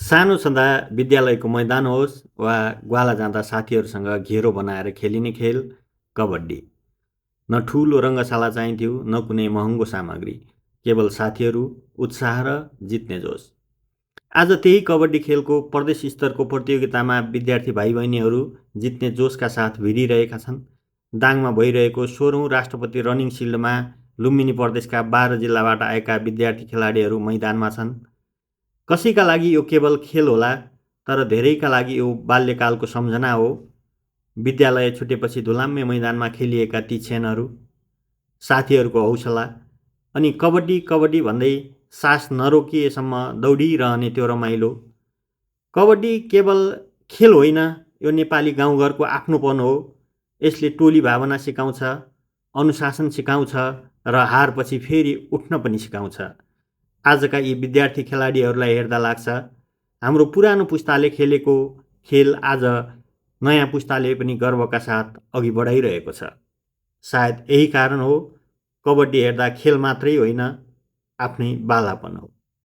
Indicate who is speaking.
Speaker 1: सानो छँदा विद्यालयको मैदान होस् वा ग्वाला जाँदा साथीहरूसँग घेरो बनाएर खेलिने खेल कबड्डी। न ठुलो रङ्गशाला चाहिन्थ्यो न कुनै महँगो सामग्री, केवल साथीहरू, उत्साह र जित्ने जोस। आज त्यही कबड्डी खेलको प्रदेश स्तरको प्रतियोगितामा विद्यार्थी भाइ बहिनीहरू जित्ने जोसका साथ भिडिरहेका छन्। दाङमा भइरहेको 16औँ राष्ट्रपति रनिङ सिल्डमा लुम्बिनी प्रदेशका 12 जिल्लाबाट आएका विद्यार्थी खेलाडीहरू मैदानमा छन्। कसैका लागि यो केवल खेल होला, तर धेरैका लागि यो बाल्यकालको सम्झना हो। विद्यालय छुटेपछि धुलाम्मे मैदानमा खेलिएका ती क्षणहरू, साथीहरूको हौसला, अनि कबड्डी कबड्डी भन्दै सास नरोकिएसम्म दौडिरहने त्यो रमाइलो। कबड्डी केवल खेल होइन, यो नेपाली गाउँघरको आफ्नोपन हो। यसले टोली भावना सिकाउँछ, अनुशासन सिकाउँछ र हारपछि फेरि उठ्न पनि सिकाउँछ। आजका यी विद्यार्थी खेलाडीहरूलाई हेर्दा लाग्छ हाम्रो पुरानो पुस्ताले खेलेको खेल आज नयाँ पुस्ताले पनि गर्वका साथ अघि बढाइरहेको छ। सायद यही कारण हो कबड्डी हेर्दा खेल मात्रै होइन, आफ्नै बालापन हो।